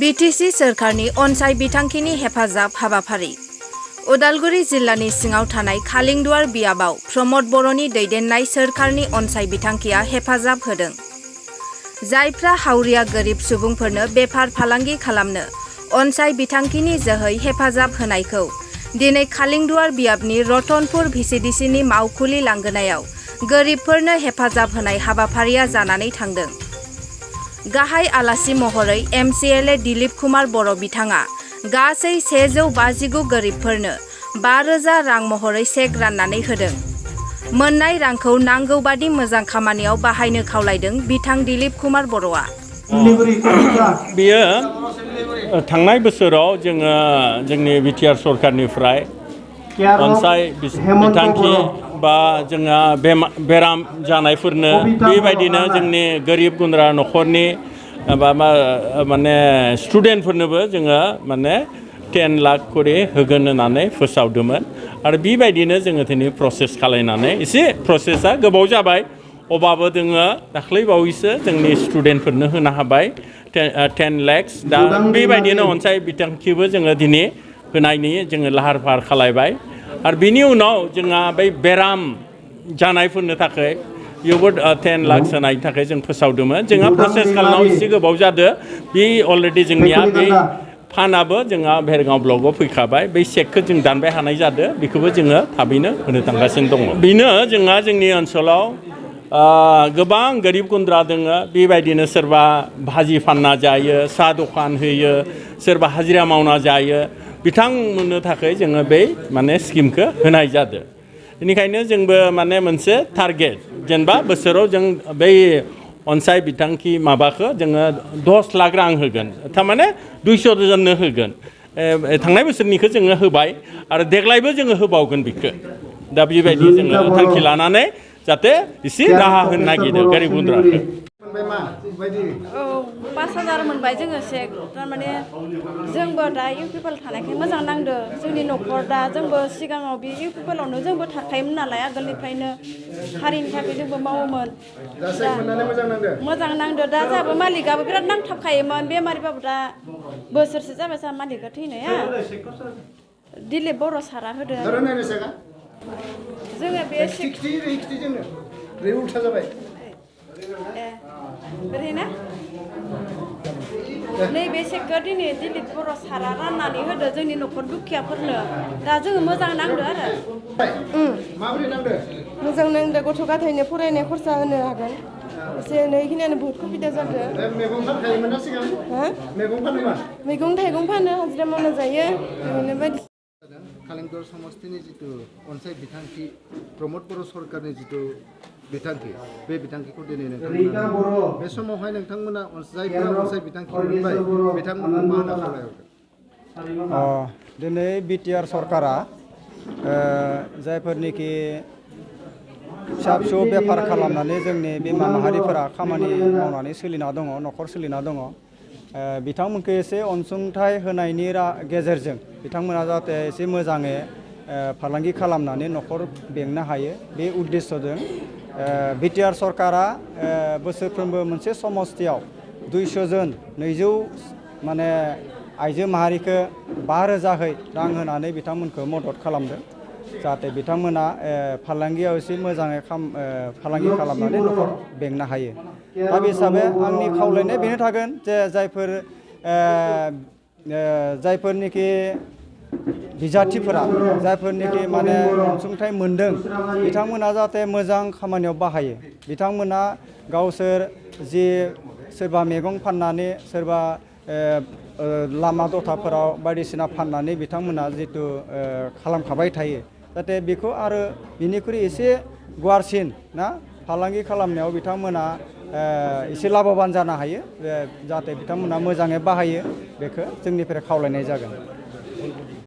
BTC सोरखारनि अनसाय बिथांखिनि हेफाजाब हाबाफारि उदालगुरि जिल्लानि सिङाव थानाय खालिंदुवार बियाबाव प्रमद बर'नि दैदेननाय सोरखारनि अनसाय बिथांखिया हेफाजाब होदों। जायफ्रा हावरिया गोरिब सुबुंफोरनो बेफार फालांगि खालामनो अनसाय बिथांखिनि जोहै हेफाजाब होनायखौ दिनै खालिंदुवार बियाबनि रतनपुर VCDCनि मावखुलि लांगोनायाव गोरिबफोरनो हेफाजाब होनाय हाबाफारिया जानानै थांदों। गाहाय आलासि महरै MCLA दिलीप कुमार बर' बिथाङा गासै 159 गोरिबफोरनो 5,000 रां महरै चेक राननानै होदों। मोननाय रांखौ नांगौबादि मोजां खामानियाव बाहायनो खावलायदों बिथां दिलीप कुमार बर'आ। बेयो थांनाय बोसोराव जोङो जोंनि BTR सरकारनिफ्राय अनसाय बिथांखि बा जोंहा बेराम जानायफोरनो बेबायदिनो जोंनि गोरिब गुन्द्रा न'खरनि माने स्टुडेन्टफोरनोबो जोङो माने 10 लाख करि होगोन होननानै फोसावदोंमोन आरो बेबायदिनो जोङो दिनै प्रसेस खालायनानै एसे प्रसेसा गोबाव जाबाय अबाबो जोङो दाख्लैबावैसो जोंनि स्टुडेन्टफोरनो होनो हाबाय 10 lakhs दा बेबायदिनो अनसाय बिथांखिबो जोङो दिनै होनायनि जोङो लाहार फाहार खालायबाय आरो बिनि उनाव जोंहा बै बेराम जानायफोरनो थाखाय बेयावबो 10 लाख होनायनि थाखाय जों फोसावदोंमोन। जोंहा प्रसेस खालामनायाव एसे गोबाव जादों बे अलरेडि जोंनिया बे फान्डआबो जोंहा भेरगाव ब्लकआव फैखाबाय बै चेकखौ जों दानबाय हानाय जादों बेखौबो जोङो थाबैनो होनो थांगासिनो दङ। बेनो जोंहा जोंनि ओनसोलाव गोबां गोरिब गुन्द्रा दोङो बेबायदिनो सोरबा भाजि फानना जायो साहा दखान होयो सोरबा हाजिरा मावना जायो बिथांमोननो थाखाय जोङो बै माने स्किमखौ होनाय जादों। बेनिखायनो जोंबो माने मोनसे टारगेट जेनेबा बोसोराव जों बै अनसाय बिथांखि माबाखौ जोङो 10 लाख रां होगोन थारमाने 200 जननो होगोन। थांनाय बोसोरनिखौ जोङो होबाय आरो देग्लायबो जोङो होबावगोन बेखौ दा बेबायदि जोङो थांखि लानानै जाहाथे एसे राहा होनो नागिरदों गोरिब गुन्द्राखौ। 5,000 मोनबाय जोङो चेक थारमाने जोंबो दा UPPL थानायखाय मोजां नांदो जोंनि न'खर दा जोंबो सिगाङाव बे UPPLआवनो जोंबो थाखायोमोन नालाय आगोलनिफ्रायनो हारिनि थाखाय जोंबो मावोमोन मोजां नांदो दा जोंहाबो मालिकआबो बिराद नांथाबखायोमोन बेमारिबाबो दा बोसोरसे जाबाय जोंहा मालिकआ थैनाया दिलीप बर' सारा होदो जोङो बे ओरैनो नैबे चेकखौ दिनै दिलीप बर' सारा राननानै होदो जोंनि न'खर दुखियाफोरनो दा जोङो मोजां नांदो आरो माबोरै नांदो मोजां नांदो गथ' गथायनो फरायनाय खरसा होनो हागोन एसे एनै खिनियानो बहुत सुबिदा जादों। मैगं फानखायोमोन ना सिगां मैगं फानोमोन मैगं थाइगं फानो हाजिरा मावना जायो ओरैनो बायदि खालिंदुवार समस्तिनि जितु अनसाय बिथांखि प्रमद बर' सरकारनि जितु बिथांखि बे बिथांखिखौ दिनै नोंथांमोना बे समावहाय नोंथांमोना जायफोरा अनसाय बिथांखि मोनबाय बिथांमोनखौ मा होनना खावलायहरगोन? दिनै BTR सरकारा जायफोरनिखि फिसा फिसौ बेफार खालामनानै जोंनि बिमा माहारिफोरा खामानि मावनानै सोलिना दङ न'खर सोलिना दङ बिथांमोनखौ एसे अनसुंथाइ होनायनि गेजेरजों बिथांमोना जाहाथे एसे मोजाङै फालांगि खालामनानै न'खर बेंनो हायो बे उद्देশ্যजों BTR सरकारा बोसोरफ्रोमबो मोनसे समस्तियाव 200 जन 200 माने आइजो माहारिखौ 5,000 रां होनानै बिथांमोनखौ मदद खालामदों जाहाथे बिथांमोना फालांगियाव एसे मोजाङै फालांगि खालामनानै न'खर बेंनो हायो। दा बे हिसाबै आंनि खावलायनाया बेनो थागोन जे जायफोरनिखि बिजाथिफोरा जायफोरनिखि माने अनसुंथाइ मोनदों बिथांमोना जाहाथे मोजां खामानियाव बाहायो बिथांमोना गावसोर जि सोरबा मैगं फाननानै सोरबा लामा दथाफोराव बायदिसिना फाननानै बिथांमोना जितु खालामखाबाय थायो जाहाथे बेखौ आरो बिनिख्रुइ एसे गुवारसिन ना फालांगि खालामनायाव बिथांमोना एसे लाभवान जानो हायो जाहाथे बिथांमोना मोजाङै बाहायो बेखौ जोंनिफ्राय खावलायनाय जागोन।